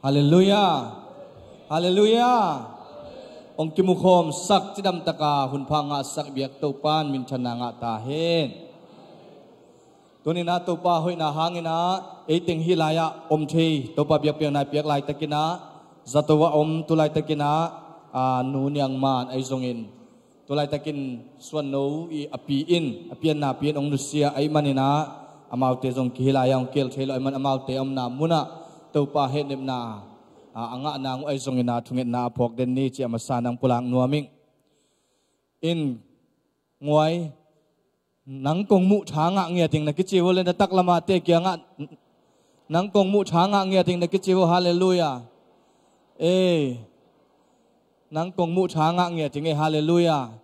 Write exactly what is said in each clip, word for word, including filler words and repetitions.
Halleluiah. Halleluiah. Hong kimukhawmsak cidamtaka hunpha ngahsak biak Topan minthanna ngah ta hen. Tuninah Topa hoihna hanginah eiteng hih lai-ah om thei Topa biakpiakna piak laitakinah zato a om tu laitakinah a nu Niang Man ahi zongin tu laitakin suanno i a pi in a pianna pi in hong nusia ahi maninah amaute zong kihilai a hong kihel thei lo ahi man amaute a omna munah Topa hehnepna a ngah nang uh ahi zonginah thungetna a phawk den ni ci a masa nang pulak nuam ing. In nguai nang kong muh tha ngah ngiating na kici uh le na taklamate kiangah nang kong muh tha ngah ngiating na kici uh. Halleluiah. Ei nang kong muh tha ngah ngiating ei. Halleluiah.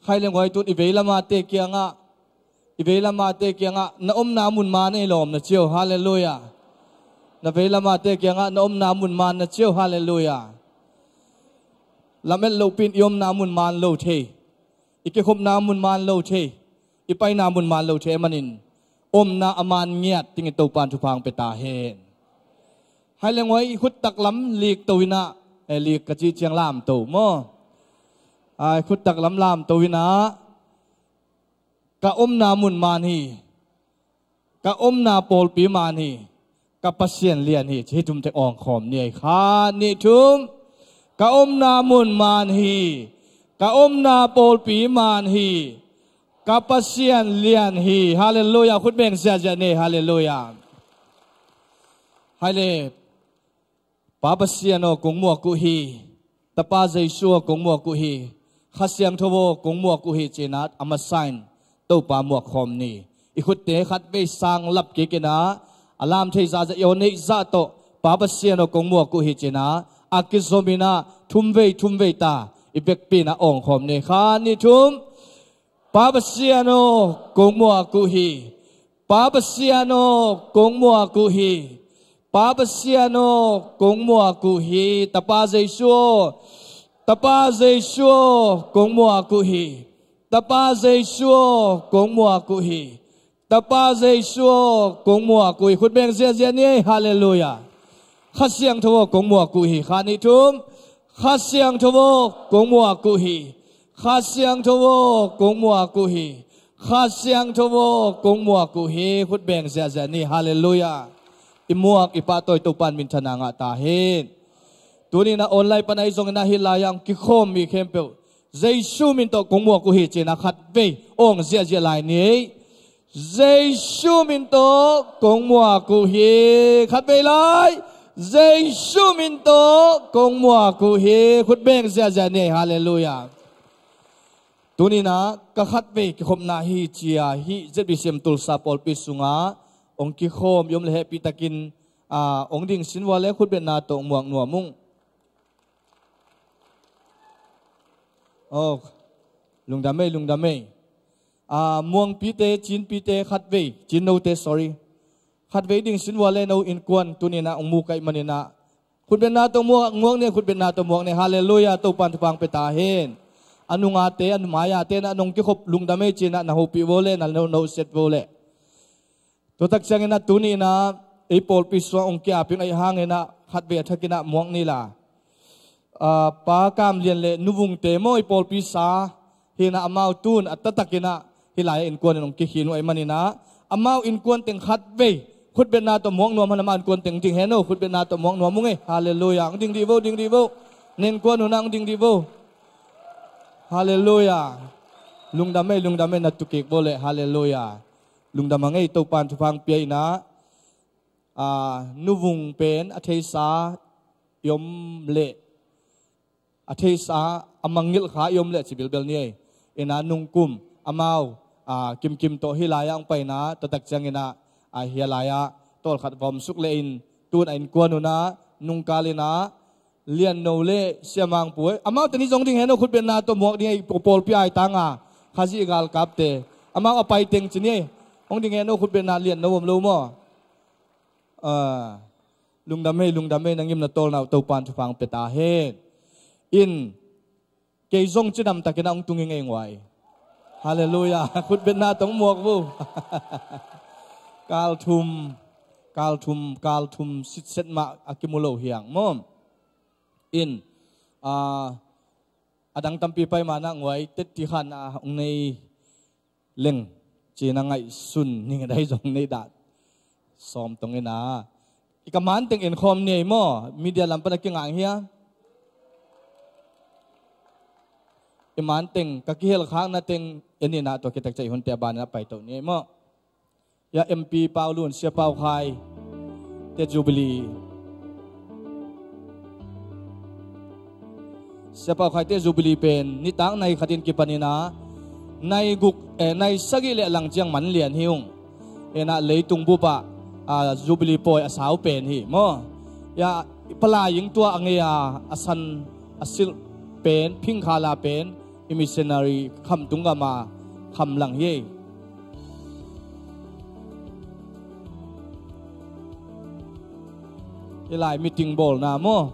Khai le nguai tun i veilamate kiangah i veilamate kiangah na omna mun man ei lawm na ci uh. Halleluiah. Na veilamate kiangah na omna mun man na ci uh. Halleluiah. Lamet lohpin i omna mun man lo thei i kikhopna mun man lo thei i paina mun man lo thei manin omna a man ngiat dingin Topan thupha hong pia ta hen. Hai le nguai i khut taklam lik to inah eh lik ka cih ciang lamto maw? Ai khut taklam lamto inah ka omna mun man hi. Ka omna pawlpi man hi. Ka Pasian lian hi ci hi tum tek awngkhawm ni ei. Kha nih thum. Ka omna mun man hi. Ka omna pawlpi man hi. Ka Pasian lian hi. Halleluiah. Khut beng ziahziah ni ei. Halleluiah. Hai le Pa Pasian aw kong muak uh hi. Tapa Jesu aw kong muak uh hi. Kha Siangtho aw kong muak uh hi cinah a masa in Topa muak khawm ni. I khutte khatvei sang lap kikinah a lam thei zahzah i aw neih zah tawh Pa Pasian aw kong muak uh hi cinah a kizominah thumvei thumvei ta i vekpi inah awngkhawm ni. Kha nih thum. Pa Pasian aw kong muak uh hi. Pa Pasian aw kong muak uh hi. Pa Pasian aw kong muak uh hi. Tapa Jesu aw. Tapa Jesu aw kong muak uh hi. Tapa Jesu aw kong muak uh hi. Tapa Jesu aw kong muak uh hi. Khut beng ziahziah ni ei. Halleluiah. Kha Siangtho aw kong muak uh hi. Kha nih thum. Kha Siangtho aw kong muak uh hi. Kha Siangtho aw kong muak uh hi. Kha Siangtho aw kong muak uh hi. Khut beng ziahziah ni. Halleluiah. I muak i pahtawi Topan minthanna ngah ta hen. Tuninah online pana i zonginah hih lai-ah hong kikhawm mi khempeuh Jesu min tawh kong muak uh hi cinah khatvei awng ziahziah lai ni ei. Jesu min tawh kong muak uh hi. Khatvei lai. Jesu min tawh kong muak uh hi. Khut beng ziahziah ni ei. Halleluiah. Tuninah ka khatvei kikhopna hi cia hih Z B C M Tulsa pawlpi sungah hong kikhawm i om le hehpihtakin a hong ding sin vua le khutbetna tawh muak nuam ung. Aw lungdam ei lungdam ei. A muangpite cinpite khatvei cinnote sorry khatvei ding sin vua le no innkuan tuninah hong mu kaih maninah khutbetna tawh muak muak ni ei. Khutbetna tawh muak ni ei. Halleluiah. Topan thupha hong pia ta hen. A nungate a numaite inah nong kikhop lungdam ei cinah na hopih vo le na no no set vo le. Tuatak cianginah tuninah ei pawlpi sungah hong kiapin ahi hanginah khatvei a thakinah muak ni la. A, Pa Kam Lian le Nu Vungte maw i pawlpi sa hinah amau tun a taktakinah hih lai-ah innkuan in hong kikhin uh ahi maninah amau innkuan teng khatvei khutbetna tawh muak nuam han. Amau innkuan teng ding hen aw. Khutbetna tawh muak nuam ung ei. Halleluiah. Hong ding dih vo ding dih vo. Na innkuan unah hong ding dih vo. Halleluiah. Lungdam ei lungdam ei na tukik vo le. Halleluiah. Lungdam a ngei Topan thupha hong pia inah a, Nu Vung pen a theisa i om leh a theisa a mangngilh kha i om leh ci bilbel ni ei. Inah nungkum amau a, kimkim tawh hih lai-ah hong paina taktak cianginah a hia lai-ah tawlkhat va om suk leh in tun a innkuan unah nungkal inah Lian No le Sia Mang Pu ei. Amau teni zong ding hen aw. Khutbetna tawh muak ding ei. Pawlpi aitanga Khazih galkapte amau a paiteng ci ni ei. Hong ding hen aw. Khutbetna Lian No om lo maw? A, lungdam ei lungdam ei. Na ngim na tawlna uh Topan thupha hong pia ta hen. In kei zong cidamtakinah hong tung hi ngei nguai. Halleluiah. Khutbetna tawh hong muak vo. Kal thum Kal thum, kal thum sitset mah a kimu lo hiang maw. In, a, a dang tampi pai manah nguai tetti khan a hong nei leng cina ngaihsun ning a dai zong nei dah sawm tong ina. I ka manteng en khawm ni ei maw, media lam pan a kingang hia? I manteng ka kihel khakna teng en ina, tua kitak cai hunte a banah paito ni ei maw. Ya M P Pau Lun, Sia Pau Khai te Jubilee. Sia Pau Khai te Jubilee pen nitak nai khatin kipanina nai guk, eh, nai sagih le lang ciang man lian hi ung. Ena leitung bupah, ah, Jubilee pawi a sau pen hi maw. Ya, palai ing tua a ngei a, a san a silh pen, phingkhala pen i missionary khamtung gama kham lang hi. Hih lai meeting bawlna maw,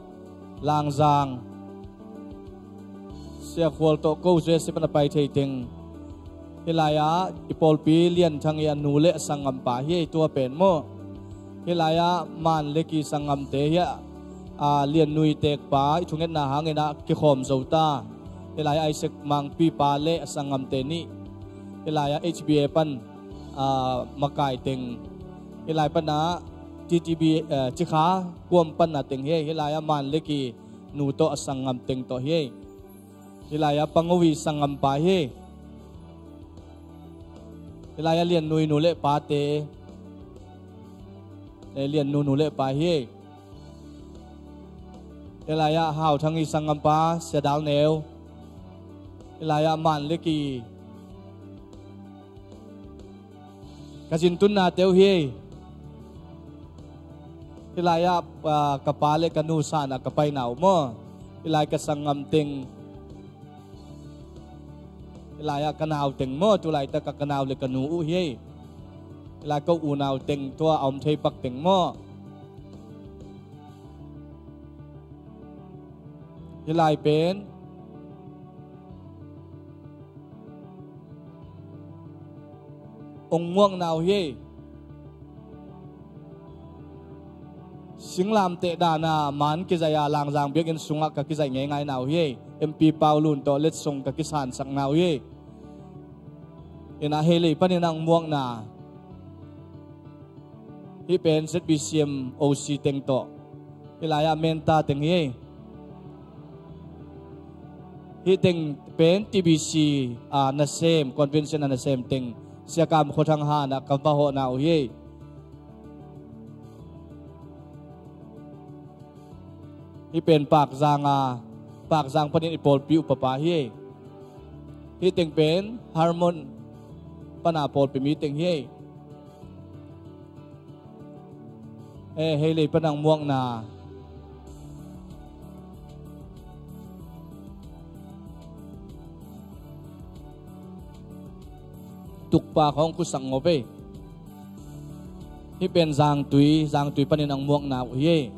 Langzang, Sia Khual tawh ko Sia si pan a pai thei teng. Hih lai-ah i pawlpi Lian Thang i a nu le a sanggampa hi ei, tua pen maw. Hih lai-ah Man le Ki sanggamte hi a, a, Lian Nui tekpa i thungetna hangin a kikhawm zo ta. Hih lai-ah Isaac Mangpipa le a sanggamte nih. Hih lai-ah H B A pan, a, makai teng. Hih lai panah T T B, eh, Cikha kuam panna teng hi. Hih lai-ah Man le Ki nu tawh a sanggam teng tawh hi. Hih lai-ah Pangovi sanggampa hi. Hih lai-ah Lian Nui nu le pate, eh, Lian Nu nu le pa hi. Hih lai-ah Hau Thang i sanggampa Sia Dal Neu. Hih lai-ah Man le Ki ka zin tunna teu hi. Hih lai-ah, ah, ka pa le ka nu sanah ka paina uh maw. Hih lai ka sanggam teng. Hih lai-ah ka nau teng maw, tu laitak ka nau le ka nu uh hi. Hih lai ka unau teng, tua a om thei pak teng maw. Hih lai pen ong muakna uh hi. Singlamteh dana man kizaih a Langzang biakinn sungah ka kizaih ngeingaina uh hi. M P Pau Lun tawh letsong ka kisansakna uh hi. Ina hei lei panin ang muakna. Hih pen Z B C M O C teng tawh. Hih lai-ah Menta teng hi. Hih teng pen T B C a nasem, convention a nasem teng Sia Kam Khua Thang hanah ka va hawhna uh hi. Hih pen Pakzang a, Pakzang panin i pawlpi upapa hi. Hih teng pen Harmon pana pawlpi mi teng hi. Eh, hei lei panang muakna. Tukpa khawng khusak ngawp ei. Hih pen Zangtui, Zangtui panin ang muakna uh hi.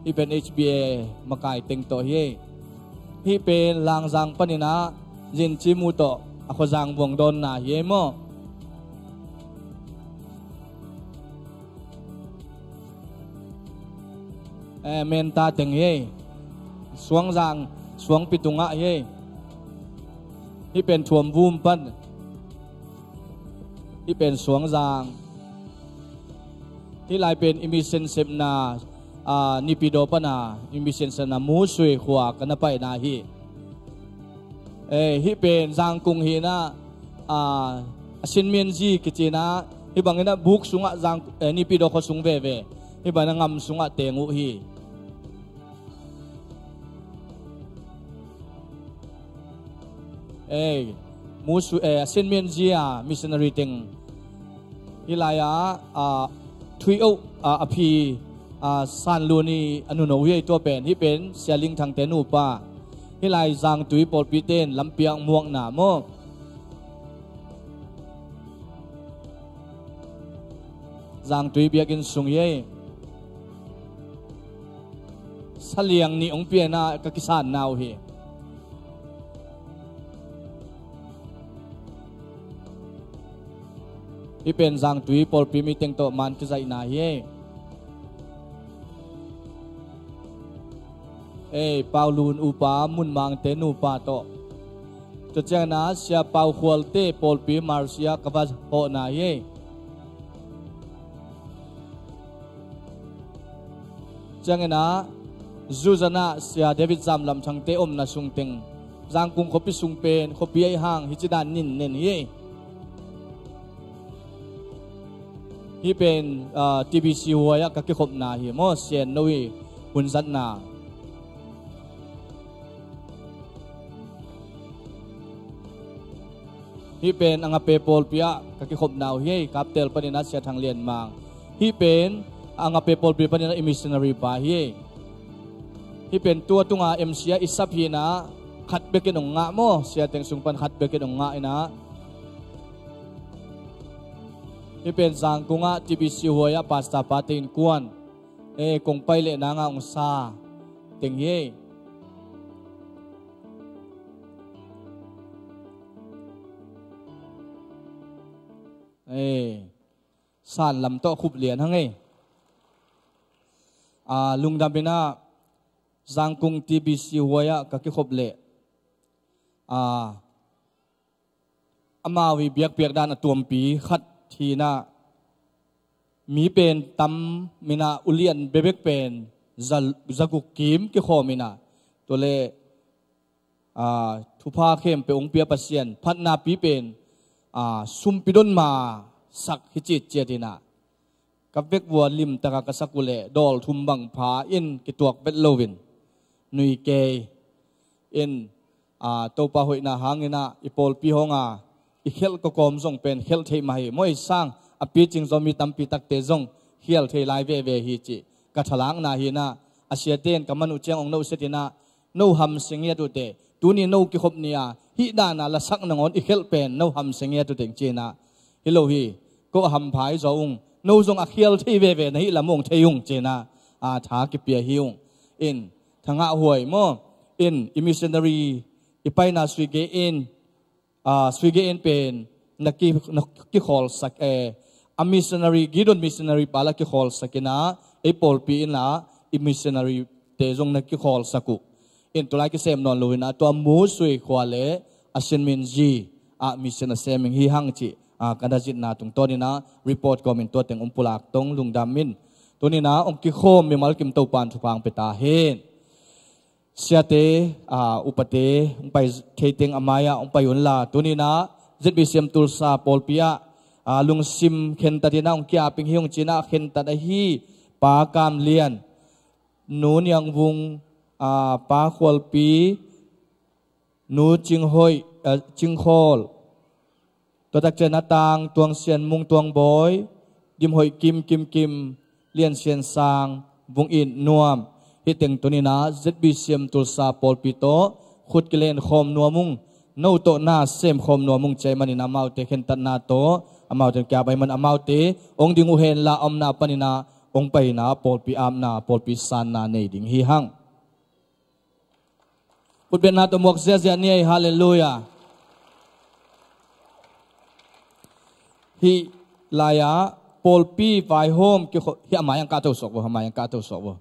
Hih pen H B A makai teng tawh hi. Hih pen Langzang panin ah Zin Cimu tawh a khuazang buang dawnna hi ei maw. Eh, Menta teng hi. Suangzang, Suangpi tungah hi. Hih pen Thuam Vum pan. Hih pen Suangzang. Hih lai pen i mission sepna, ah, Nipidaw pana i mission sepna Musui khua ka na paina hi. Eh, hih pen Zangkung hi na, ah, a Sinmianzi kici na, hih bangin a buk sungah Zang, eh, Nipidaw khua sung veve. Hih bangin a ngam sungah teng uh hi. Eh, Musui, eh, a Sinmianzi a missionary teng. Hih lai-ah, ah, Thuioh, ah, a phi, ah, Sanlun i a nuno hi ei tua pen. Hih pen Sia Ling Thangte nupa. Hih lai Zangtui pawlpi ten lampiak muakna maw. Zangtui biakinn sung hi ei. Saliang nih hong piana ka kisanna uh hi. Hih pen Zangtui pawlpi mi teng tawh man kizaihna hi ei. Ei, Paulun upa, Munmangte nupa tawh. Tua ciangin ah Sia Pau Khualte pawlpi Marsia ka va hawhna hi. Ciangin ah Zuzan ah Sia David Zam Lam Thangte omna sungteng Zangkung khuapi sung pen khuapi ahi hang hih ci dan nin nen hi. Hih pen, ah, T B C huai ah ka kikhopna hi maw, Sian No i hunzatna. Hih pen Angape pawlpi ah ka kikhopna uh hi, Kaptel panin ah Sia Thang Lian Mang. Hih pen Angape pawlpi panin ah i missionary pa hi. Hih pen tua tunga M C ah i sap hi in ah khat bekin hong ngah maw, Sia teng sung pan khat bekin hong ngah in ah. Hih pen Zangkung ah T B C huai ah pastor pate innkuan, eh, kong pai leh nang ah hong sa teng hi. Eh, san lam tawh khup lian hang ei. Ah, lungdam in ah Zangkung T B C huai ah ka kikhop leh, ah, amau i biakpiak dan a tuampi khat hi in ah, mi pen tam in ah, ulian bebek pen za, za guk kim kikhawm in ah, tua leh, ah, thupha khempeuh hong pia Pasian phatnapi pen, ah, sumpi don ma sak hi citciat in ah, ka vekpi-a limtak a ka sak uh leh dawl thum bang pha in kituak vet loin nui kei in, ah, Topa hoihna hangin ah i pawlpi hong a i khelh kawkawm zong pen khelh theih mah hi. Maw, i sang a picing zaw mi tampi takte zong khial thei lai veve hi cih ka thalakna hi in ah, a siate in ka man uh ciang hong nohset in ah, no hamsia ngiat uh teh, tuni no kikhop ni a hih dan a lasak nangawn i khelh pen no hamsia ngiat uh teh ci in ah, hi lo hi, ko a hampha hi zaw ung, no zong a khial thei veve na hih lam hong thei ung ci in ah, a tha kipia hi ung. In, Thangah huai maw, in, i missionary i paina Sui Ge In, ah, Sui Ge In pen na ki, na kikhawlsak, eh, a missionary, Gideon missionary pa la kikhawlsak in ah, ei pawlpi in ah i missionary te zong na kikhawlsak uh. In, tulai kisem nawn lo in ah, tua Mu Sui khua leh a Sin Min Zi ah mission a sem ing hi hang cih, ah, ka na zitna tungtawn in ah report kawmin tua teng hong pulak tong, lungdam in. Tuni in ah hong kikhawm mimal kim Topa'n thupha hong pia ta hen. Siate, ah, upate hong pai thei teng a mai-ah hong pai unla, tuni in ah Z B C M Tulsa pawlpi ah, ah, lungsim khentat in ah hong ki-ap ing hi ung ci in ah, khentat ahi Pa Kam Lian, Nu Niang Vung, ah, Pa Khualpi, Nu Cing Hoih, ah, Cing Khawl, tua tak ciang a Tang Tuang Sian Mung, Tuang Bawi, Dim Hoih Kim, Kim Kim, Lian Sian Sang, Vung It Nuam, hih teng tuni in ah Z B C M Tulsa pawlpi tawh khut kilen khawm nuam ung, no tawh na sem khawm nuam ung ci ahih manin ah, amaute khentatna tawh amaute hong ki-ap ahih manin amaute hong ding uh hen la, a omna panin ah hong pai in ah pawlpi apna, pawlpi sanna nei ding hi hang. Khutbetna tawh muak ziahziah ni ei, halleluiah. Hih lai-ah pawlpi vaihawm kikho-, hih a mai-ah ka to suak vo, a mai-ah ka to suak vo.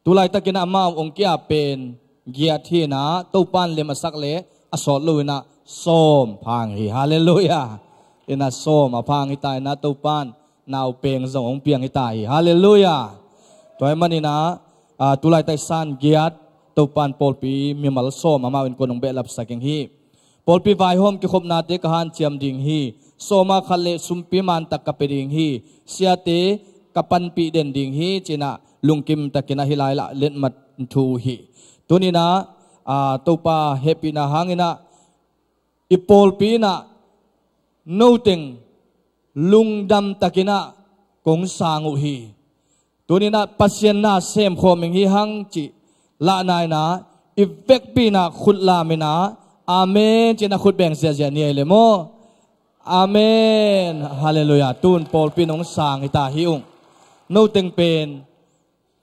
Tulaitakin amau hong ki-ap pen giat hi in ah, Topa'n lem a sak leh a sawt lo in ah sawm pha ing hi, halleluiah. In ah sawm a pha ing hi ta in ah, Topa'n nau peng zong hong pia ing hi ta hi, halleluiah. Tua ahih manin ah, ah, tulaitak i san giat, Topa'n pawlpi mimal sawm amau innkuan hong behlapsak ing hi. Pawlpi vaihawm kikhopnate ka hanciam ding hi. Sawm ah khat leh sumpi mantak ka pia ding hi. Siate ka panpih den ding hi ci in ah lungkim takin ah hih lai-ah letmat thu uh hi. Tuni in ah, ah, Topa hehpihna hangin ah i pawlpi in ah no teng lungdam takin ah kong sang uh hi. Tuni in ah Pasian na sem khawm ing hi hang cih lahna in ah, i vekpi in ah khut lam in ah, amen ci in ah khut beng ziahziah ni ei leh maw. Amen. Halleluiah. Tun pawlpi in hong sang hi ta hi ung. No teng pen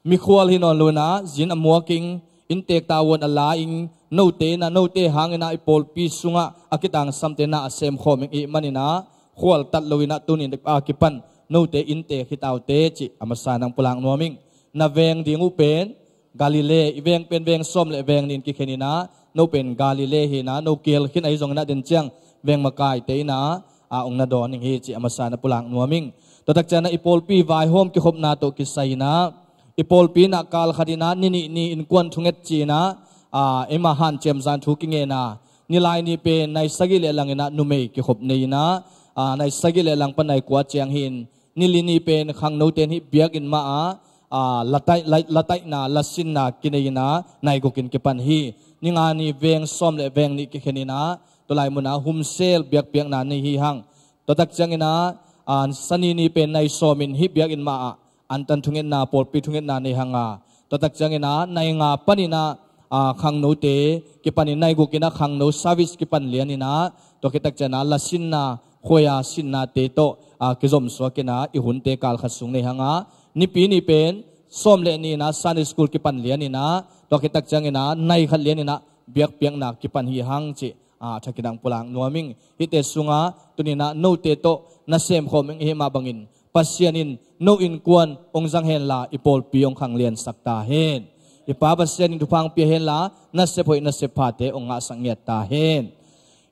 mikhual hi nawn lo in ah, zin a muak ing, inntek tavuan a la ing, note in ah, note hangin ah i pawlpi sungah a kitangsamte na a sem khawm ing i hih manin ah, khualtat lo in ah tuni a kipan note inntek hi taute cih a masa nang pulak nuam ing. Na veng ding uh pen Galilee, i veng pen veng sawm le veng nih in kikhen inah, no pen Galilee hi inah, no keel khin ahi zong inah den ciang veng makaite inah a ong na dawn ing hi cih a masa na pulak nuam ing. Tua tak ciang inah i pawlpi vaihawm kikhopna tawh kisai inah, i pawlpi inah kal khat inah ni nih ni innkuan thunget ci inah, a, eima hanciam zan thu kingen a, ni lai ni pen nai sagih le lang inah numei kikhop nei inah, a, nai sagih le lang pan nai kua ciang hi in, ni li ni pen khangnote in hih biakinn mah ah, a, lataih, la, lataihna, lasinna kinei inah nai guk in kipan hi. Ni nga ni veng sawm le veng nih kikhen inah, tua lai munah humsel biakpiakna nei hi hang. Tua tak ciang inah, a, sani ni pen nai sawm in hih biakinn mah ah antan thungetna, pawlpi thungetna nei hang a, tua tak ciang inah nai nga pan inah, a, khangnote kipan in, nai guk inah khangno service kipan lian inah, tua khit tak ciang inah lasinna, khuaia sinnate tawh, a, kizomsuak inah i hunte kal khat sung nei hang a, nipi ni pen sawm le nih inah Sunday school kipan lian inah, tua khit tak ciang inah nai khat lian inah biakpiakna kipan hi hang cih, a, thakin ang pulak nuam ing. Hihte sungah tuni inah note tawh na semkhawm ing i hih mah bangin Pasian in no innkuan ong zang henla i pawlpi ong khangliansak ta hen. I Pa Pasian in thupha ong pia henla nasep hoih nasep phate ong ngahsak ngiat ta hen.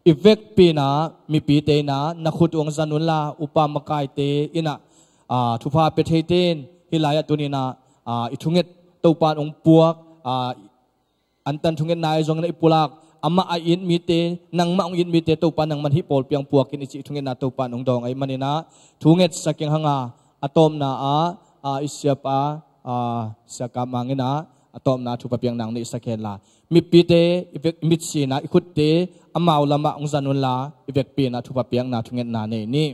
I vekpi inah mipite inah na khut uh ong zan unla, upa makaite inah, a, thupha pia theite in hih lai-ah tuni inah, a, i thunget Topa in ong puak, a, antan thungetna ahi zong inah i pulak, amah a it mite, nangmah ong it mite Topa nangman hih pawlpi ah ong puak in i cih thungetna Topa in ong dawng ahih man inah, thungetsak ing hang a, a tawpna ah, a, i siapa, a, Sia Kap Mang inah a tawpna thupha piakna ong neihsak henla, mipite i vek, i mitsi inah i khutte amau lamah ong zan unla, i vekpi inah thupha piakna thungetna nei ni.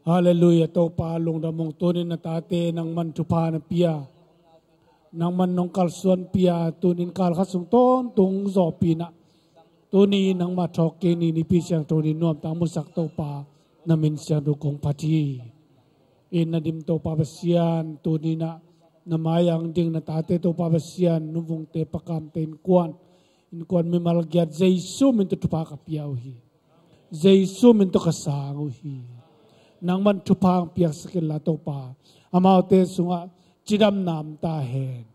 Halleluiah. Topa lungdam ung, tuni in na tate nangman thupha na pia, nangman nong kalsuan pia, tuni in kal khat sung tawntung zawhpih inah, tuni nangmah thawhkik ni, Nipi Siangtho ni nuamtak musak Topa, na min siangtho kong phat hi. In na dim Topa Pasian, tuni inah na mai-ah ong ding na tate Topa Pasian, nuvungte, pakamte, innkuan, innkuan mimal giat Jesu min tawh thupha ka pia uh hi. Jesu min tawh ka sang uh hi. Nangman thupha ong piaksak inla Topa, amaute sungah cidamna om ta hen.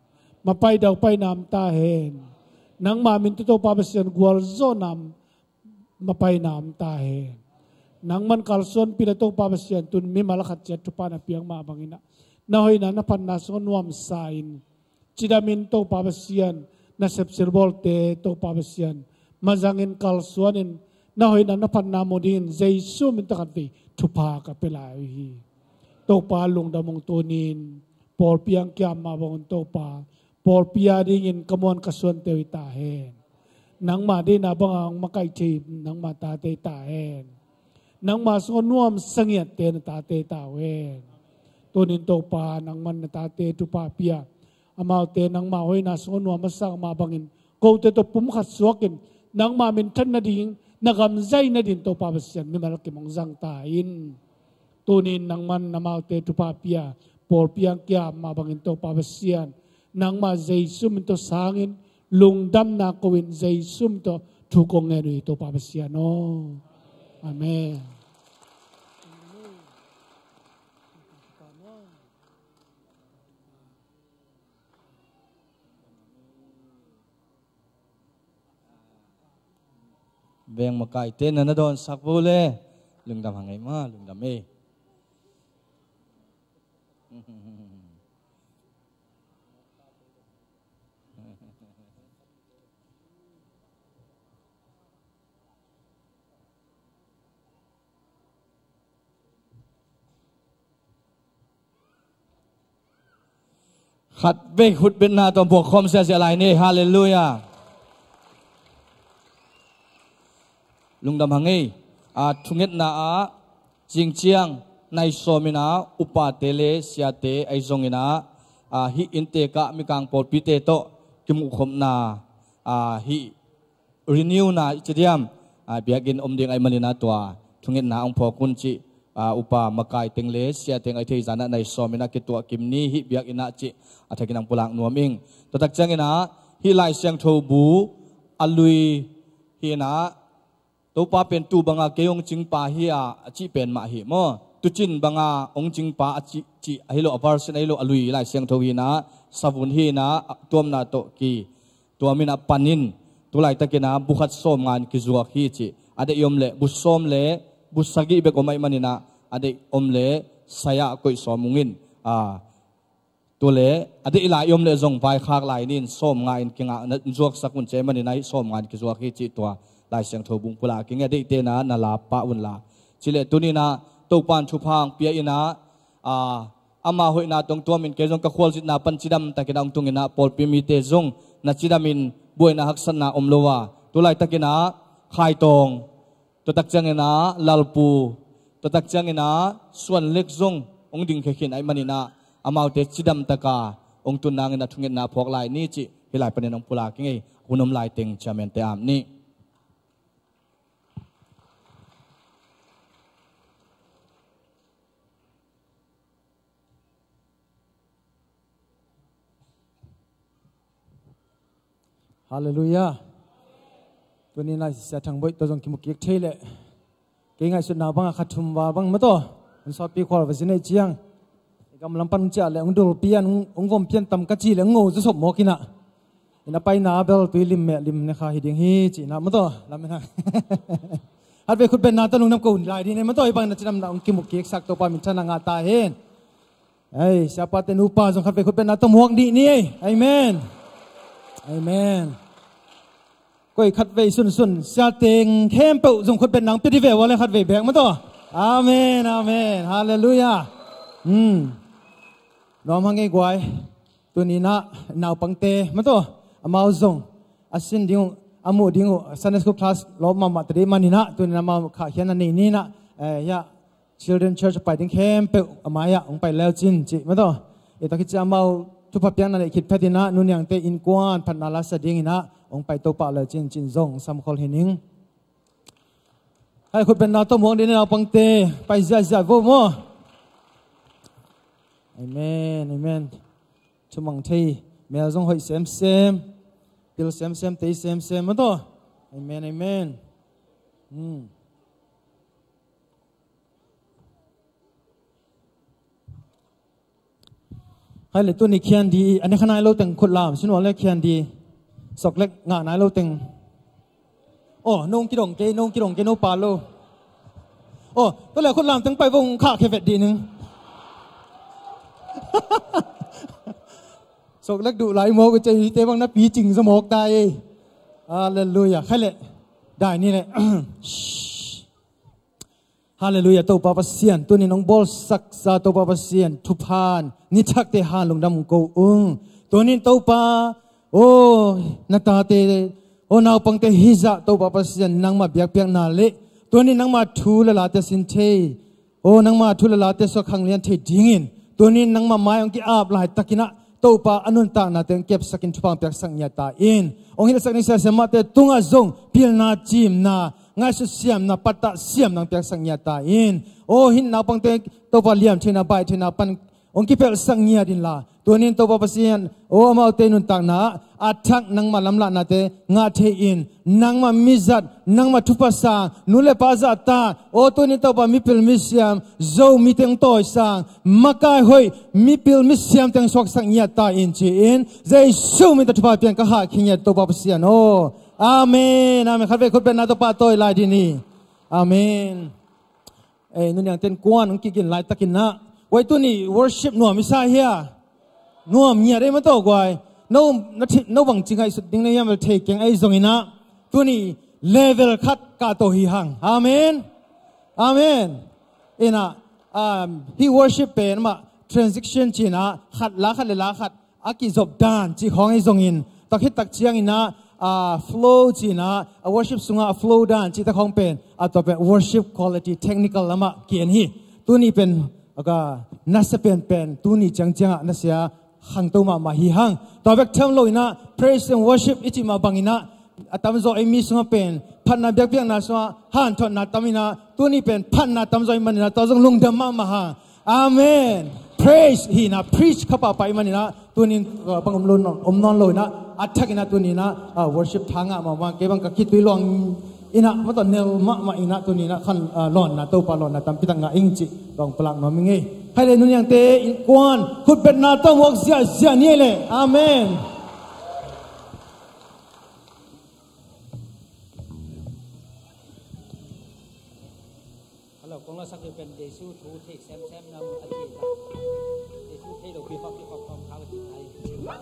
Mapai daupaina om ta hen. Nangma min tawh Topa Pasian gualzawhna om, mapaina om ta hen. Nangman kalsuanpih inla Topa Pasian, tun mimal a khat ciat thupha na piak mah bang inah, na hoihna na phatna sungah nuamsa in, cidamin Topa Pasian, na sepsilbawlte Topa Pasian, mazangin kalsuanin, na hoihna na phatna mu dingin Jesu min tawh khatvei thupha ka pia lai uh hi. Topa lungdam ung, tuni in pawlpi ah ong kiam mah bangin Topa, pawlpi adingin ka muan ka suante uh hi ta hen. Nangma deihna banga ong makaih thei nangma tate hi ta hen. Nangma sungah nuamsa ngiatte na tate hi ta uh hen. Tuni in Topa, nangman na tate thupha pia, amaute nangma hoihna sungah nuam a sak mah bangin, kote tawh pumkhat suakin, nangma minthan nading, na gam zai nading Topa Pasian, mimal kim ong zang ta in. Tuni in nangman amaute thupha pia, pawlpi ah ong kiam mah bangin Topa Pasian, nangma Jesu min tawh sangin, lungdamna ko-in Jesu min tawh thu kong ngen uh hi, Topa Pasian aw. Amen. Veng makaite na na dawnsak vo le. Lungdam hang ei ma, lungdam ei. Khatvei khutbetna tawh muak khawm siasia lai ni. Halleluiah. Lungdam hang ei. A, thungetna ah zingciang nai sawm in ah upate le siate ahi zongin ah, a, hih inntek ah mikang pawlpite tawh kimuhkhopna, a, hih renew na i ci diam, a, biakinn om ding ahih manin ah tua thungetna hong phawk un cih, a, upa makai teng le sia teng ahi thei zan ah nai sawm in ah kituah kim ni, hih biakinn ah cih a thakin hong pulak nuam ing. Tua tak ciangin ah hih Lai Siangtho bu a lui hi in ah, Topa pen tu banga kei hong cingpa hi a, a cih pen mah hi maw? Tucin banga hong cingpa a cih, cih ahi lo, a version ahi lo, a lui Lai Siangtho hi in ah, savun hi in ah, tuamna tawh ki tuam in ah pan in, tu laitakin ah bu khat sawm nga in kizuak hi cih. A deih om leh bu sawm le bu sagih bek om ahih manin ah, a deih om leh sai ah koih sawm ung in, a, tu le a deih lai om leh zong vaikhak lai ni in sawm nga in kingah na zuaksak un ci ahih manin ah hih sawm nga in kizuak hi cih tua Lai Siangtho bu hong pulak ing. A deihte in ah na lap pah un la. Ci leh tuni in ah Topa in thupha hong pia in ah, a, ama hoihna tawh hong tuam in kei zong ka khualzinna pan cidam takin ah hong tung in ah, pawlpi mite zong na cidam in buaina haksatna om lo a, tu laitakin ah Khai Tawng, tua tak ciangin ah Lalpu, tua tak ciangin ah Suan Lek zong hong dingkhia khin ahih manin ah, amaute cidam taka hong tun nangin ah thungetna phawk lai ni cih hih lai panin hong pulak ing ei. Hun om lai teng chairman-te ap ni. Halleluiah. Tuni in ah Sia Thang Boih tawh zong kimu kik thei leh, kei ngaihsutna bangah kha thum val bang maw taw, hun sawtpi khual va zin ei ciang, gam lam pan hong ciah leh hong dulpi an, hong, hong vom pian tam ka ci leh hong ngo zaw sop mawk in ah, in a paina bel tui lim meh lim ne kha hi ding hi ci in ah maw taw, lam in ah. Khatvei khutbetna tawh lungdam ko lai ding ei maw taw, hih bang na cidamna hong kimu kiksak Topa minthanna ngah ta hen. Ei, siapate nupa zong khatvei khutbetna tawh muak dih ni ei. Amen. Amen. Koi khatvei sunsun sia teng khempeuh zong khutbetna hong pia dih ve ua le khatvei bek maw taw. Amen, amen. Halleluiah. Hmm. Nuam hang ei guai. Tuni in ah naupangte maw taw, amau zong a sin ding uh, a muh ding uh, Sunday school class lawp mahmah ta dih manin ah, tuni in ah amau khahkhiatna nei ni in ah, eh, hiah Children Church a pai ding khempeuh a mai-ah hong pai leucin cih maw taw. Tua khit ciang amau thupha piakna neih khit phetin ah, nu niangte innkuan phatna la sa dingin ah hong pai to pah leucin cih zong hong samkhol hi ning. Hai, khutbetna tawh muak dih ni naupangte, pai ziahziah vo maw. Amen, amen. Thumang thei, mel zong hoih semsem, pil semsem, tei semsem maw taw. Amen, amen. Hmm. Hai le, tuni khian di, a ne kha nai lo teng khut lam, sin ua le khian di. Sok lek ngah nai lo teng. Oh, nong kidong kei, nong kidong kei, no pa lo. Oh, tua le khut lam teng pai vong khah khe vet di ning. Sok lek duh lai mawk uh cei te bang na pi cing za mawk ta ei. Halleluiah. Khai le. Dai ni le. Shh. Halleluiah, Topa Pasian, tunin hong bawlsaksa Topa Pasian, thuphan, ni thakte han lungdam ko ung. Tunin Topa, aw, na tate, aw, naupangte hizah Topa Pasian, nangmah biakpiakna le, tunin nangmah thu le late sin thei, aw, nangmah thu le late suak khanglian thei dingin, tunin nangmah mai hong ki-ap laitakin ah, Topa a nuntaknate hong kepsakin thupha hong piaksak ngiat ta in. Hong hilhsak ni siasia mahte tungah zong pilna, cimna, ngaihsut siamna, pattah siamna hong piaksak ngiat ta in. Aw, hih naupangte Topa liam theihna, baih theihna pan hong kipelhsak ngiat inla, tunin Topa Pasian aw, amaute nuntakna ah a thak nangmah lamlahnate ngah thei-in, nangmah mizat, nangmah thupha sang, nu le pa zahtak, aw tunin Topa mipil misiam, Zomite hong tawisang, makai hoih, mipil misiamte hong suaksak ngiat ta in ci-in, Jesu min tawh thupha piang ka hahkhia ngiat Topa Pasian aw. Amen, amen. Khatvei khutbetna tawh pahtawi lai dih ni. Amen. Ei, nuniangte in kuan hong kigin laitakin ah, wai, tuni worship nuam i sa hia? Nuam ngiat ei maw tawh guai. No, na thi-, no bangci ngaihsut ding na hiam, vel thei keng ei zongin ah, tuni level khat kahto hi hang. Amen. Amen. Inah, um, hih worship pen mah transition ci-in ah, khat la khat le la khat a kizop dan cih khawng ei zongin, tua khit tak ciangin ah, ah, flow ci-in ah, a worship sungah a flow dan cihte khawng pen, a tua pen worship quality technical lamah ki-en hi. Tuni pen, a ka nasa penpen, tuni ciangciangah nasia khangto mahmah hi hang. Tua bek tham loin ah, praise and worship i cih mah bangin ah, a tamzaw ei mi sungah pen phatna biakpiakna sungah hanthotna tam in ah, tuni pen phatna tamzaw i hih manin ah, tua zong lungdam mahmah hang. Amen. Praise hi in ah, preach kha pahpah i hih manin ah, tunin, uh, bang om lo, om nawn lo in ah, a thakin ah tunin ah, uh, worship tha ngah mahmah, kei bang ka khitui luang in ah, maw tawh nel mahmah in ah, tunin ah khan, uh, lawnna, Topa lawnna tampi tak ngah ing cih bang palak nuam ing ei. Khaile, nuniangte innkuan khutbetna tawh muak ziahziah ni ei le. Amen. Hello, kong la sak pen Jesu thu thei semsem nam a ci ta. Jesu thei lo pi khop pi khop khom khau a ci ta.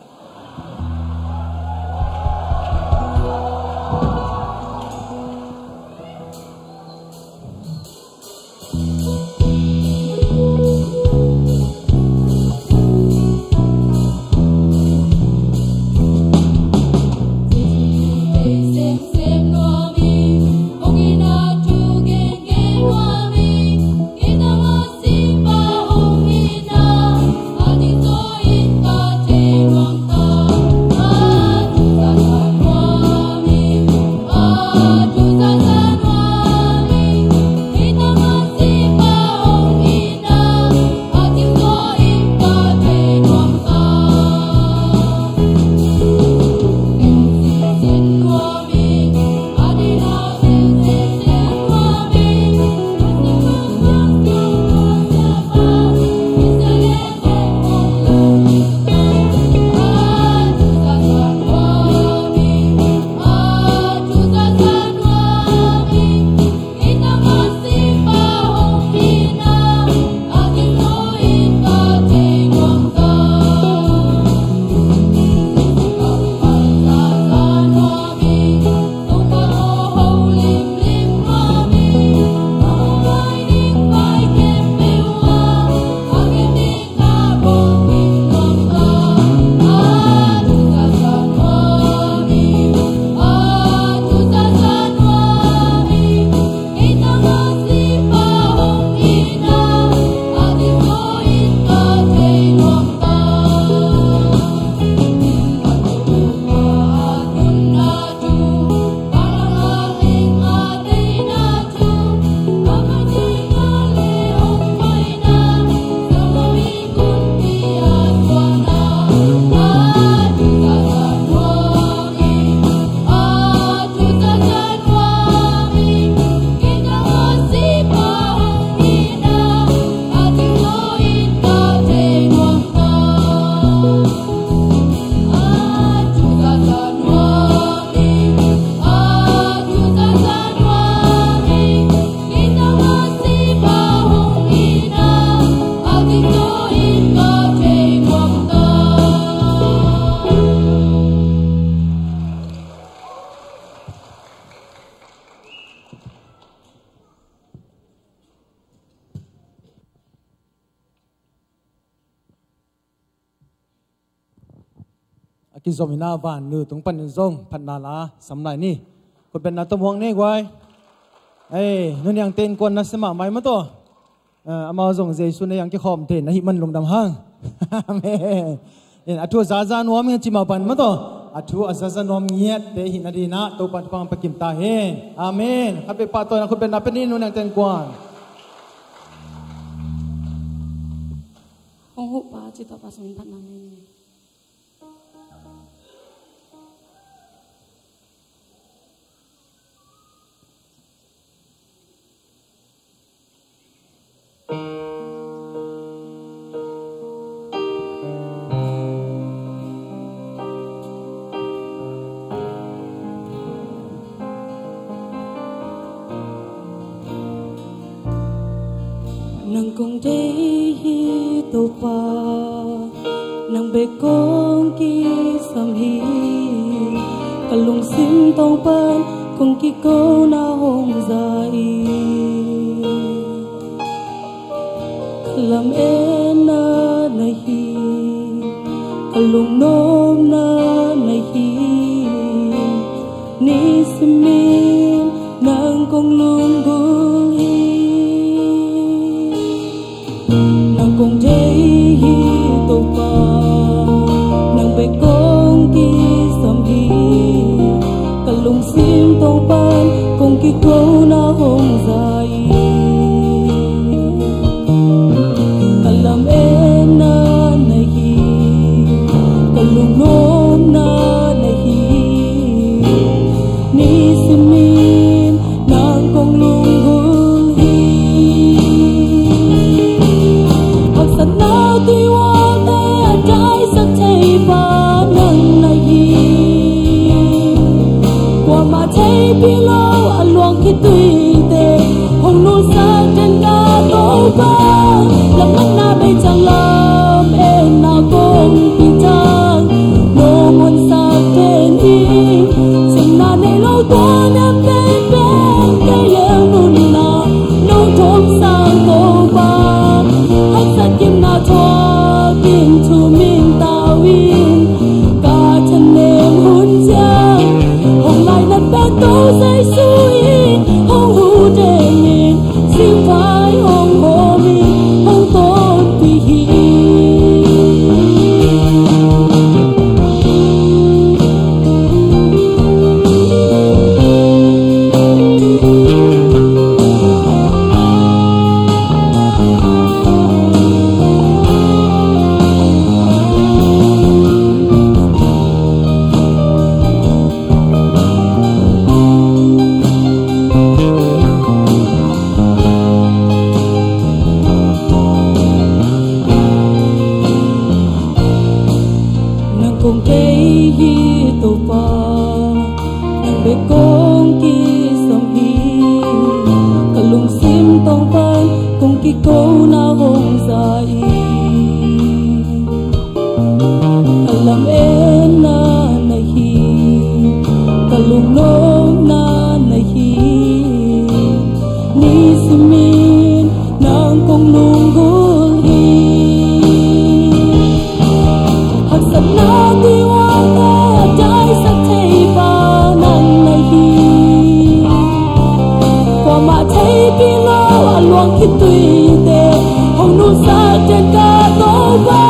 A kizom in ah vannu tung panin zong phatna la sam lai ni. Khutbetna tawh muak ni guai. Ei, nuniangte innkuan nasia mahmah ei maw tawh. Eh, amau zong Jesu na hiang kikhawm thei na hih man lungdam hang. Amen. In, a thu a zaza nuam ing a ci mah bang maw tawh, a thu a zaza nuam ngiatte hi nadingin ah Topa thupha hong pia kim ta hen. Amen. Khatvei pahtawina khutbetna pia ni, nuniangte innkuan. Hong huh pa, ci tawh pa sung phat nang ni. Nang kong deih hi Topa, nang bek kong kisam hi. Ka lungsim tawng pan kong kiko na hong za hi. Ka lametna na hi, ka lungnopna na hi. Nisimin nang kong lunggulh hi. Nang kong deih hi Topa, nang bek kong kisam hi. Ka lungsim tawng pan kong kiko na hong za hi. Ka lametna na hi, ka lungnopna na hi. Nisimin nang kong lunggulh hi. Haksatna tuihualte a daisak thei pa nang na hi. Kuamah theihpih lo a luang khituite hong nulsak den ka Topa. Lametna bei ciang lametna kong pia ciang nong honsak den hi. Cimna nei lo tua na penpen kei lel nunna nong thawhsak Topa. Haksat gimna thuak in thu min tau in ka thanem hun ciang hong lainat pen Topa Jesu in hong huh den in, singvai hong hawm in hong tonpih hi. Nang kong deih hi Topa, nang bek kong kisam hi. Ka lungsim tawng pan kong kiko na hong za hi. Ka lametna na hi, ka lungnopna na hi. Nisimin nang kong lunggulh hi. Haksatna tuihualte a daisak thei pa nang na hi. Kuamah theihpih lo a luang khituite hong nulsak den ka Topa.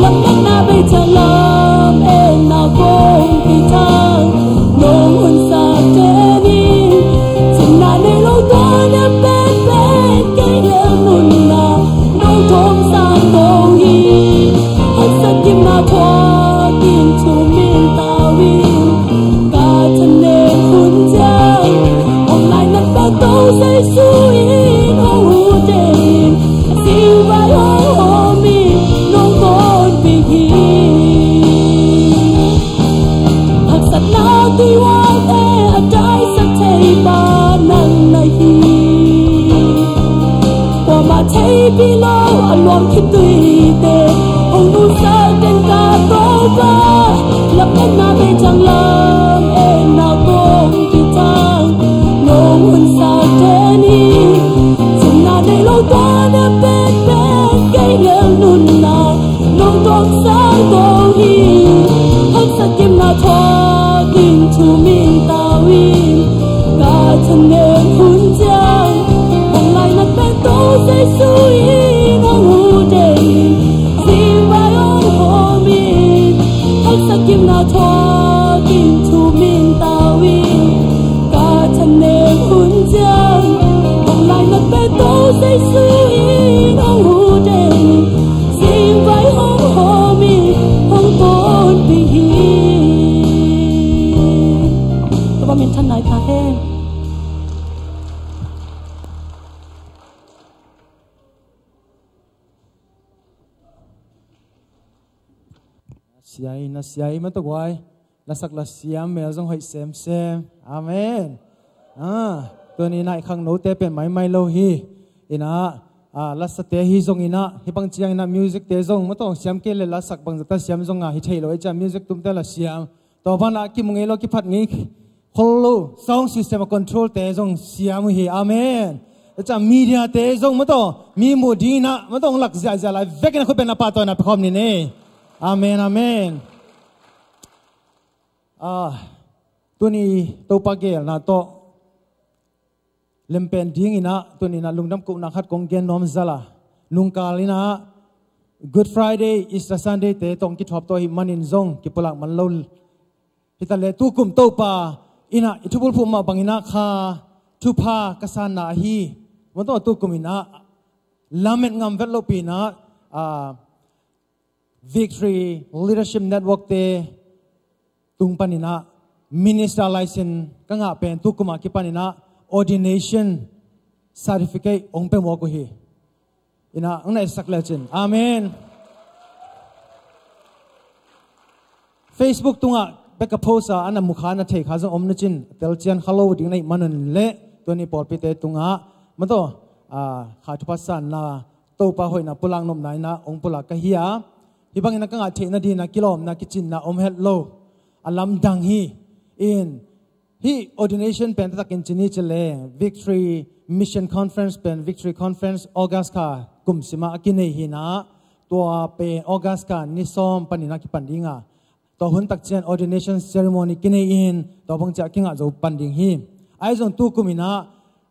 Lametna bei ciang lametna kong pia ciang nong honsak den hi. Cimna nei lo tua na penpen kei lel nunna nong thawhsak kong hi. Haksat gimna thuak in thu min tau in ka thanem hun ciang hong lainat pen Topa Jesu in hong huh den in, singvai hong hawm in nong tonpih hi. Haksatna tuihualte a daisak thei pa nang na hi. Kuamah theihpih lo a luang khituite hong nulsak den ka Topa. Lametna bei ciang lametna kong pia ciang nong honsak den hi. Cimna nei lo tua na penpen kei lel nunna nong thawhsak kong hi. Haksat gimna thuak in thu min tau in ka thanem hun ciang hong lainat pen Topa Jesu in hong huh den in, singvai hong hawm in. Haksat gimna thuak in thu min tau in ka thanem hun ciang hong lainat pen Topa Jesu in hong huh den in, sing Siai, na siai mah tawh guai. Lasak lasiam mel zong hoih semsem. Amen. Ah, tuni nai khangnote pen maimai lo hi. Ina, ah, lasate hi zong ina, hih bang ciang ina music te zong mah tawh siam kei le lasak bang zata siam zong a hi thei lo, ei ciang music tumte lasiam. Tua banah kimu ngei lo, kiphat ngei khol lo, sound system a control te zong siam uh hi. Amen. Ei ciang media te zong mah tawh mi muh ding ina mah tawh hong lak ziahziah lai vekin a khut pen a pahtawi na pia khawm ni ne. Amen, amen. Ah, tuni Topa gelna tawh lempen ding ina, tuni ina lungdam kohna khat kong gen nuam zala. Nungkal ina Good Friday, Easter Sunday te tawh kithuap tawh hi manin zong kipulak man lo. Hi ta le tukum Topa ina i thubulphuh mah bang ina kha thupha ka sanna ahi. Mah tawh tukum ina lamet ngam vet lopi ina, ah, Victory Leadership Network te tung pan ina minister license ka ngah pen tukum a kipan ina ordination certificate hong pia mawk uh hi. Ina hong na etsak le cin. Amen. Facebook tungah bek a post a, a na mu kha, a na thei kha zong om na cin, tel cian kha lo ding na hih manun le, tuni pawlpite tungah mah tawh, ah, kha thupha sanna, Topa hoihna pulak nopna ina hong pulak ka hi a. Hih bangin a ka ngah theihna ding ina kilawmna kicinna om het lo. A lamdang hi. In, hih ordination pen taktakin ci ni ci le, Victory Mission Conference pen, Victory Conference August kha kum sima a kinei hi ina, tua pen August kha ni sawm pan ina kipan ding a, tua hun tak ciang ordination ceremony kinei in, tua bang ciang kingah zo pan ding hi. Ahi zong tukum ina,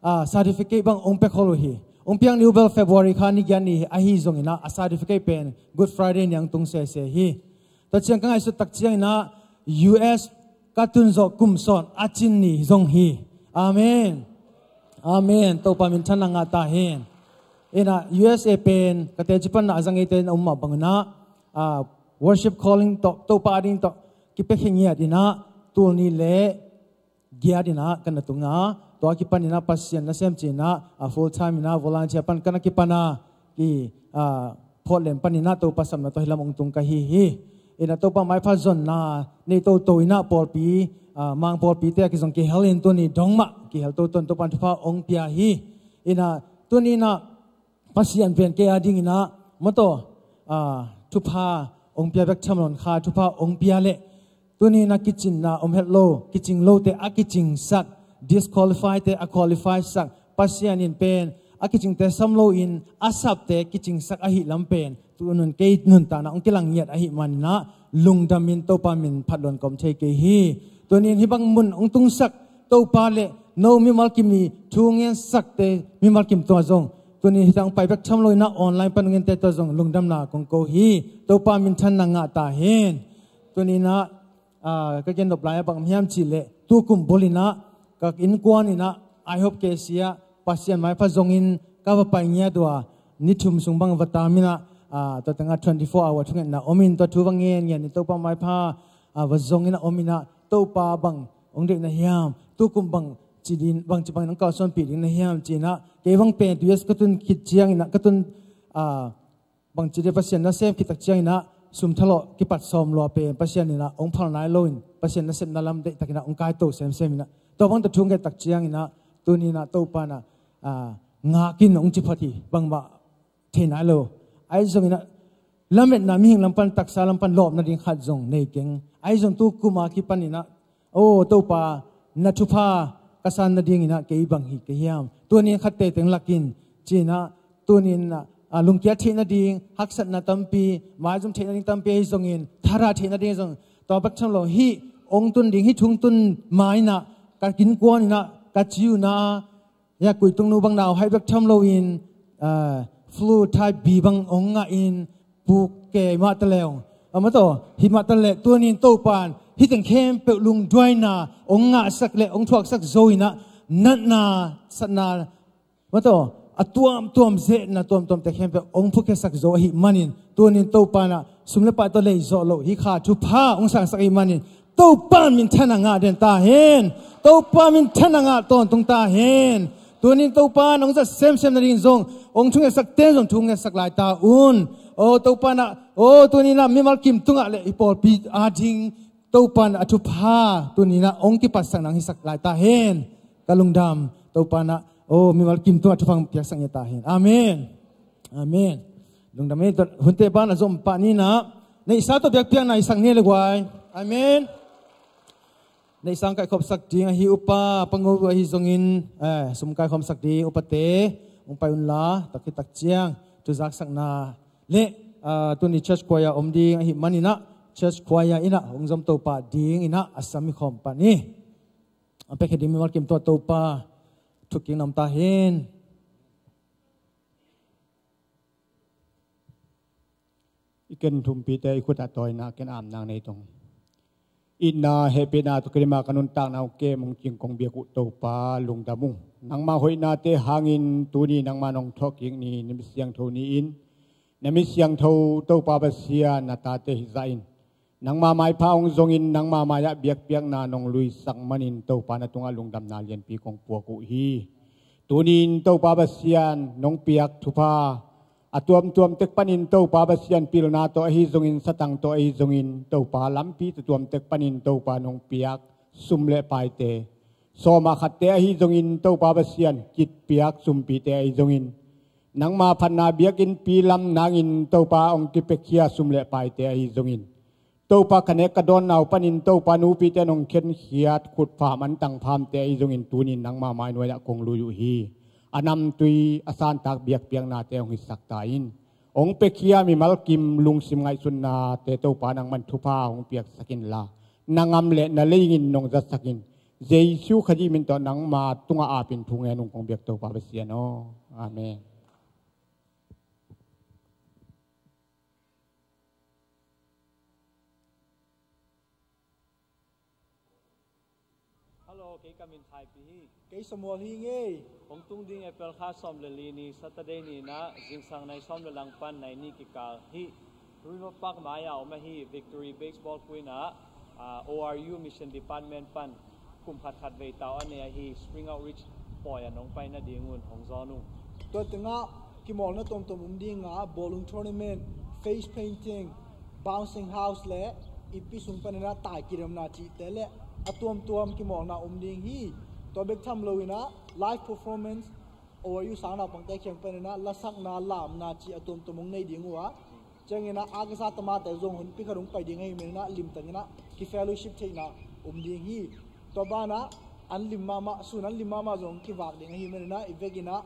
ah, certificate bang hong pia khol uh hi. Hong piak ni uh bel February kha ni giat ni ahi zong ina, a certificate pen Good Friday ni a hong tung sese hi. Tua ciang ka ngaihsut tak ciang ina U S ka tun zawh kum sawm a cin ni zong hi. Amen. Amen. Topa minthanna ngah ta hen. Ina U S A pen ka teci panna a zang eite na um mah bang ina, ah, worship calling tawh, Topa a ding tawh kipiakhia ngiat ina, tul nih le giat ina ka na tung a, tua kipan ina Pasian nasem ci ina, ah, full time ina volunteer pan ka na kipan a, ki, ah, Portland pan ina Topa sapna tawh hih lam hong tung ka hi hi. Ina Topa maipha zonna nei toto ina pawlpi, ah, Mang pawlpite a kizong kihel in tuni dong mah kihel toto in Topa thupha hong pia hi. Ina tuni ina Pasian pen kei a ding ina mah tawh, ah, thupha hong pia bek tham lo in kha thupha hong pia le, tuni ina kicinna om het lo, kicing lote a kicingsak, disqualify te a qualify sak, Pasian in pen a kicingte sam lo in a sapte kicingsak ahih lam pen tu nunung kei nuntakna hong kilang ngiat ahih man ina lungdam in Topa min phat lo in ka om thei kei hi. Tuni in hih bang mun hong tungsak Topa le no mimal kim i thu ngen sakte mimal kim tungah zong tuni in hih tang pai bek tham lo ina online pan hong ngente tungah zong lungdamna kong ko hi. Topa minthanna ngah ta hen. Tuni ina, ah, ka gen nop lai a bang hiam cih leh tukum bul ina ka innkuan ina IHOPE KC ah Pasian maipha zongin ka va pai ngiat uh a, ni thum sung bang va tam ina, ah, tua tengah twenty four hour thungetna om in tua thu va ngen ngen in Topa maipha, ah, va zong ina om ina Topa bang hong deih na hiam, tukum bang ci ding, bangci bangin hong kalsuanpih ding na hiam ci ina, kei bang pen tu U S ka tun khit ciang ina ka tun, ah, bangci ding Pasian nasem khit tak ciang ina sum thalawh kipat sawm lua pen Pasian ina hong phal nai lo in Pasian nasepna lam deih tak ina hong kaito semsem ina tua bang tawh thu nget tak ciang ina tuni ina Topa ina, ah, ngak in hong ci phot hi, bangmah thei nai lo. Ahi zong ina lametna mihing lam pan taksa lam pan lawpna ding khat zong nei keng. Ahi zong tukum a kipan ina, o Topa, na thupha ka san nading ina kei bang hi ka hiam, tuni in khat teitei hong lak in ci ina, tuni ina, ah, lungkia theih nading haksatna tampi, maizum theih nading tampi ahi zongin, thadah theih nading zong tua bek tham lo, hih hong tun ding, hih thu hong tun ma ina ka innkuan ina ka ci uh na, ya kuitungnu bang nau hai bek tham lo in, ah, flu type B bang hong ngah in puk kei mah ta leng, amah tawh hih mah ta leh tuni in Topa in hih teng khempeuh lungduaina hong ngahsak le hong thuaksak zo ina natna satna mah tawh a tuamtuam zetna tuamtuamte khempeuh hong phukhiasak zo ahih manin tuni in Topa ina sum le pai tawh lei zawh loh hih kha thupha hong sangsak ahih manin Topa minthanna ngah den ta hen. Topa minthanna ngah tawntung ta hen. Tunin Topa in hong zat semsem nading zong, hong thungetsak ten zong thungetsak lai ta un. O Topa in ah, o tunin ah mimal kim tungah le i pawlpi ading Topa in a thupha tunin ah hong kipatsak nang hisak lai ta hen. Ka lungdam, Topa in ah, o mimal kim tungah thupha hong piaksak ngiat ta hen. Amen. Amen. Lungdam ei, tua hunte ban a zom pah ni in ah, neihsa tawh biakpiakna i sak ni le guai. Amen. Neihsa hong kaikhopsak ding ahi upa Pango ahi zongin, eh, sum kaikhopsak ding upate hong pai unla, tak hi tak ciang thuzaksakna le, ah, tuni church choir om ding ahi manin ah, church choir in ah hong zom to pah dingin ah a sam i khawm pah ni. A pekhe ding mimal kim tungah Topa thukik nam ta hen. I ken thumpite i khut ah tawina ken amnang nei tong. Itna hehpihna tawh kilima ka nuntakna hong kem hong cing kong biak uh Topa lungdam ung. Nangma hoihnate hangin tuni nangma nong thawhkik ni, na mit siangtho ni-in, na mit siangtho Topa Pasian na tate hizah in, nangma maipha hong zongin nangma mai-ah biakpiakna nong luisak manin Topa na tungah lungdamna lianpi kong puak uh hi. Tunin Topa Pasian nong piak thupha a tuamtuam tek panin Topa Pasian pilna tawh ahi zongin satang tawh ahi zongin Topa lampi tuamtuam tek panin Topa nong piak sum le paite, sawma khatte ahi zongin Topa Pasian kitpiak sumpite ahi zongin, nangma phatna biakinnpi lam nangin Topa hong kipiakhia sum le paite ahi zongin, Topa ka nek ka dawnna uh panin Topa nupite nong khenkhiat khutpham antang phamte ahi zongin tunin nangma mai nuai-ah kong lui uh hi. A namtui a santak biakpiaknate hong hisak ta in. Hong piakhia mimal kim lungsim ngaihsutnate Topa nangman thupha hong piaksak inla, na ngam le na leingin nong zatsak in. Jesu Khazih min tawh nangma tungah apin thu ngen ung kong biak Topa Pasian aw. Amen. Hello, kei ka min Thaipi hi. Kei Samuel hi ngei. Hong tung ding April kha sawm le li ni Saturday ni-in ah zingsang nai sawm le lang pan nai nih kikal hi. River Park mai-ah om ahi Victory Baseball Queen ah, ah, O R U Mission Department pan kum khat khat vei tau a nei ahi Spring Outreach pawi ah nong pai nadingun hong zawn ung. Tua tengah kimawlna tuamtuam um dinga bowling tournament, face painting, bouncing house le ipi sung panin ah tai kidemna cihte le a tuamtuam kimawlna um ding hi. Tua bek tham loin ah live performance, O R U sang naupangte kiang panin ah lasakna, lamna cih a tuamtuam hong nei ding uh a, ciangin ah a kisa tamate zong hun pi khat hong pai ding ahi manin ah limtakin ah ki fellowship theihna um ding hi. Tua banah an lim mahmah, sun an lim mahmah zong kivak ding ahi manin ah i vekin ah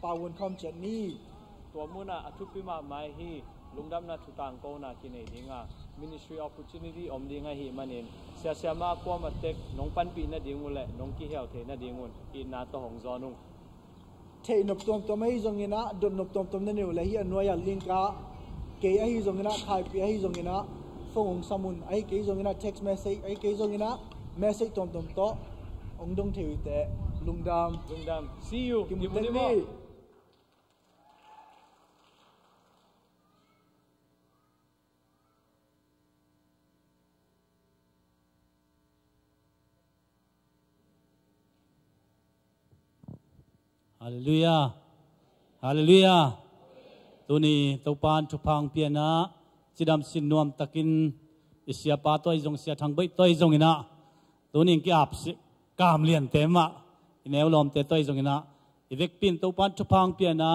pau hun khawm ciat ni. Tua munah a thupi mahmah hi. Lungdamna thutangkona kinei dinga ministry opportunity om ding ahi manin siasia mah kuamah tek nong panpih nading uh le nong kihel thei nadingun itna tawh hong zawn ung. Theih nop tuamtuam ahi zongin ah dot nop tuamtuam na nei uh le hih a nuai-ah link ah kei ahi zongin ah Thaipi ahi zongin ah phone hong sam un, ahi kei zongin ah text message, ahi kei zongin ah message tuamtuam tawh hong dong thei uh teh. Lungdam. Lungdam. See you. Kimu tek ni. Halleluiah. Halleluiah. Tuni Topa in thupha hong piakna cidam sin nuam takin i siapa tawh ahi zong, sia Thang Baih tawh ahi zongin ah tuni in ki-ap si kam liante mah i neu lawmte tawh ahi zongin ah i vekpi in Topa in thupha hong piakna,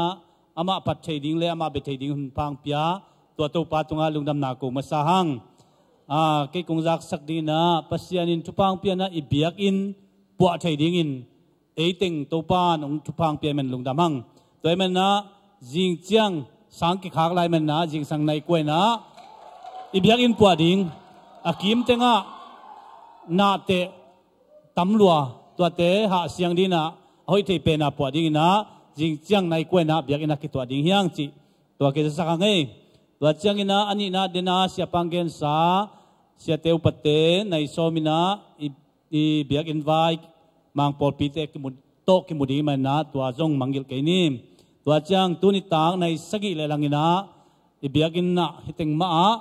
amah phat thei ding le amah bia thei ding hun pha hong pia, tua Topa tungah lungdamna ko masa hang. Ah, kei kong zaksak dingin ah Pasian in thupha hong piakna i biakinn puah thei dingin eiteng Topa in hong thupha hong pia man lungdam hang. Tua ahih manin ah zing ciang sang kikhak lai manin ah zingsang nai kua in ah i biakinn puah ding, a kim tengah nahteh tam lua, tuate hah siang dingin ah a hoih thei pen ah puah dingin ah zing ciang nai kua in ah biakinn ah kituah ding hi hang cih tua kei zasak hang ei. Tua ciangin ah a nihna den ah siapa hong gensa siate upate nai sawm in ah i, i biakinn vai Mang pawlpite kimu, tawh kimu ding ahih manin ah tua zong mangngilh kei ni. Tua ciang tuni tak nai sagih le langin ah i biakinn ah hih teng mah ah,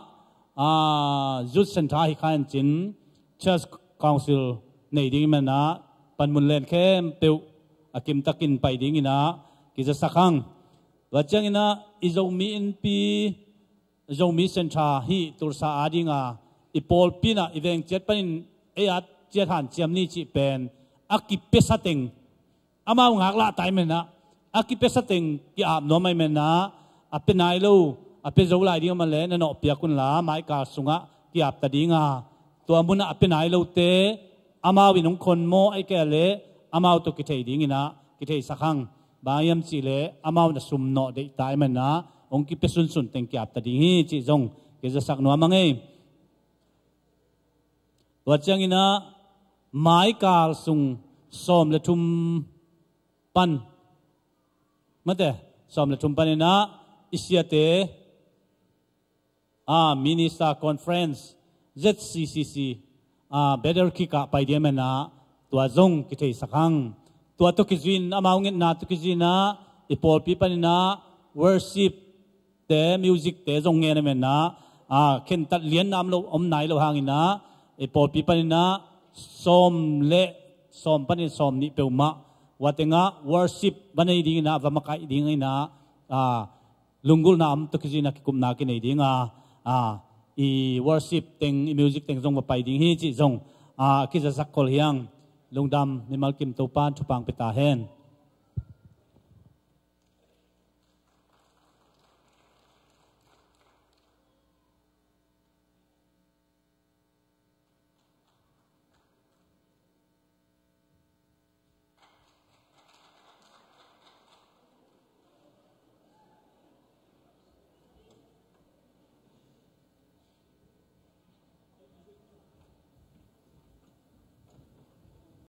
ah, Youth Centre hi kha in cin, Church Council nei ding ahih manin ah panmun len khempeuh a kimtakin pai dinginah kizasak hang. Tua cianginah i Zomi Innpi, Zomi Centre hih Tulsa adinga i pawlpi inah i veng ciat panin ei at ciat hanciam ni cih pen a kipiasa teng amau ngaklah ta i menah, a kipiasa teng ki-ap nuam a i menah, a pia nai lo, a pia zo lai ding a man leh na nawh piak unla, maikal sungah ki-ap ta dinga, tua munah a pia nai lote amau in hong khon maw, ahih kei leh amau tawh kithei dinginah kitheisak hang. Bang hiam cih leh amau na sum nawh deih ta i menah, hong kipia sunsun teng ki-ap ta ding hi cih zong kizasak nuam a ngei. Tua cianginah maikal sung sawm le thum pan, mate, sawm le thum paninah i siate, a, Minister Conference, Z C C C, a, Battle Creek ah pai ding a menah, tua zong kitheisak hang. Tua tawh kizuin, amau ngetna tawh kizuinah i pawlpi paninah worship te, music te zong ngen a menah, a, khentat lianna om lo, om nai lo hanginah i pawlpi paninah sawm le, sawm panin sawm nih peuhmah, ua tengah worship va nei dinginah, va makaih dinginah, a, lunggulhna om tawh kizuinah kikupna kinei dinga, a, i worship teng, i music teng zong va pai ding hi cih zong, a, kizasak khol hi hang. Lungdam, mimal kim Topa'n thupha hong pia ta hen.